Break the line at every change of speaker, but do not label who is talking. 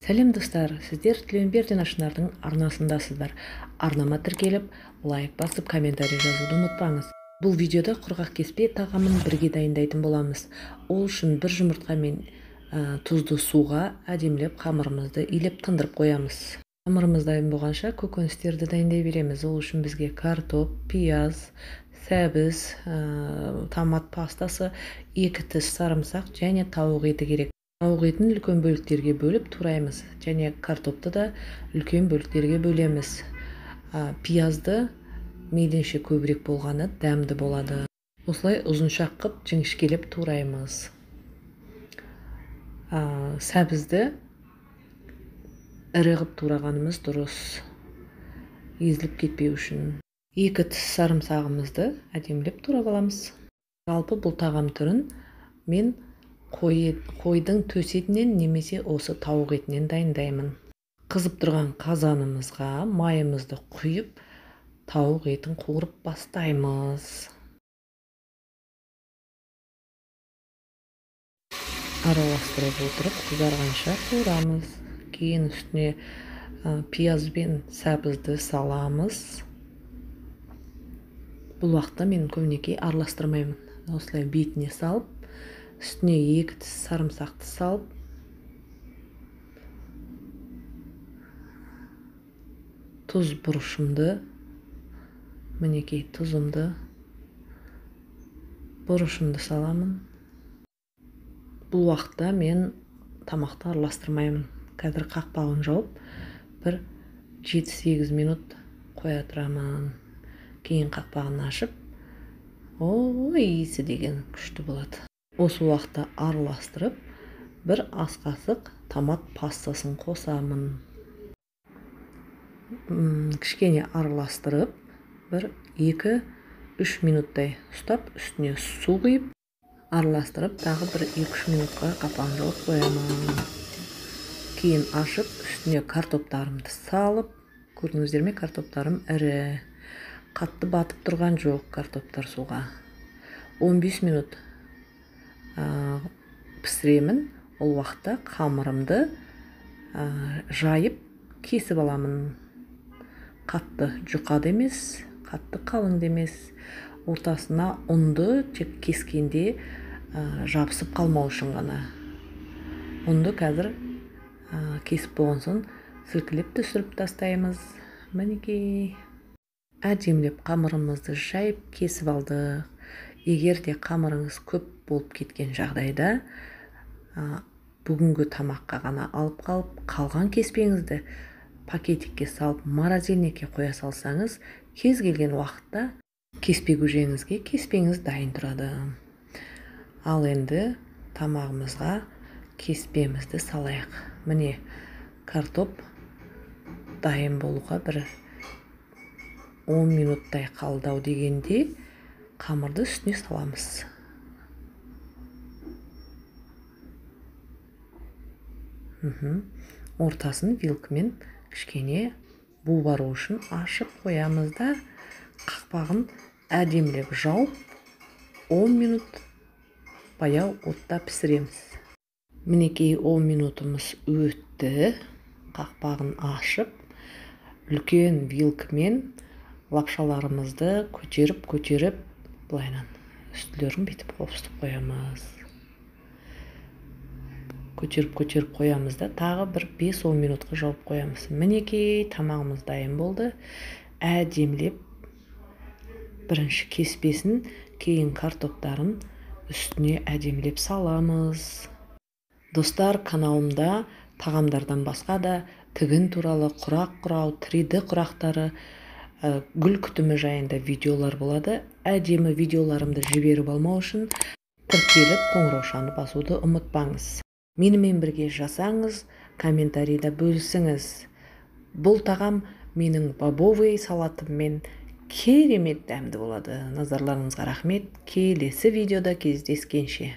Сәлем достар, сіздер Тілеуімбердин Ашынардың арнасындасыздар. Арнама тіркеліп, лайк басып, комментарий жазуды ұмытпаңыз. Бұл видеода құрғақ кеспе тағамын бірге дайындайтын боламыз. Ол үшін бір жұмыртқа мен тұзды суға әдемілеп қамырымызды илеп тындырып қоямыз. Қамырымыз дайын болғанша көкөністерді дайындай береміз. Ол үшін бізге картоп, пияз, сәбіз, томат пастасы, 2 тіс сарымсақ және тауық еті керек. Тауық етін үлкен бөліктерге бөліп тураймыз және картопты да үлкен бөліктерге бөлеміз. Пиязды мейлінше көбірек болғаны дәмді болады. Осылай ұзыншақ қып жіңішкелеп тураймыз. Сәбізді ірі қып турағанымыз дұрыс, езіліп кетпеу үшін. 2 тіс сарымсағымызды әдемілеп турап аламыз. Жалпы бұл тағам түрін мен қойдың төс етінен немесе осы тауық етінен дайындаймын. Қызып тұрған қазанымызға майымызды құйып, тауық етін қуырып бастаймыз. Араластырып отырып қызарғанша қуырамыз. Кейін үстіне пияз бен сәбізді саламыз. Бұл уақытта мен көбінесе араластырмаймын. Осылай бетіне салып, үстіне 2 тіс сарымсақты салып, тұз бұрышымды, мінекей тұзымды, бұрышымды саламын. Бұл уақытта мен тамақты араластырмаймын. Қазір қақпағын жауып, бір 7-8 минут қоя тұрамын. Кейін қақпағын ашып, ой, иісі деген күшті болады. Осы уақытта араластырып, бір ас қасық томат пастасын қосамын. Кішкене араластырып, бір 2-3 минуттай ұстап, үстіне су құйып, араластырып, тағы бір 2-3 минутқа қақпағын жауып қоямын. Кейін ашып, үстіне картоптарымды салып, көрдіңіздер ме, картоптарым ірі, қатты батып тұрған жоқ картоптар суға. 15 минут пісіремін. Ол уақытта қамырымды жайып кесіп аламын. Қатты жұқа да емес, қатты қалың да емес. Ортасына ұнды тек кескенде жабысып қалмау үшін ғана. Ұнды қазір кесіп болған соң сілкілеп түсіріп тастаймыз. Мінекей, әдемілеп қамырымызды жайып кесіп алдық. Егер де қамырыңыз көп болып кеткен жағдайда, бүгінгі тамаққа ғана алып қалып, қалған кеспеңізді пакетикке салып, морозильникке қоя салсаңыз, кез келген уақытта кеспе көжеңізге кеспеңіз дайын тұрады. Ал енді тамағымызға кеспемізді салайық. Міне, картоп дайын болуға бір 10 минуттай қалды ау дегенде қамырды үстіне саламыз. Ортасын вилкамен кішкене бу бару үшін ашып қоямыз да, қақпағын әдемілеп жауып, 10 минут баяу отта пісіреміз. Мінекей 10 минутымыз өтті. Қақпағын ашып, үлкен вилкамен лапшаларымызды көтеріп-көтеріп, былайынан үстілерін бүйтіп қопсытып қоямыз. Көтеріп-көтеріп қоямыз да, тағы бір 5-10 минутқа жауып қоямыз. Мінекей тамағымыз дайын болды. Әдемілеп бірінші кеспесін, кейін картоптарын үстіне әдемілеп саламыз. Достар, каналымда тағамдардан басқа да тігін туралы, құрақ құрау, 3D құрақтары, гүл күтімі жайында видеолар болады. Әдемі видеоларымды жіберіп алмау үшін тіркеліп қоңыраушаны басуды ұмытпаңыз. Менімен бірге жасаңыз, комментарийда бөлісіңіз. Бұл тағам менің бобовый салатыммен керемет дәмді болады. Назарларыңызға рахмет. Келесі видеода кездескенше.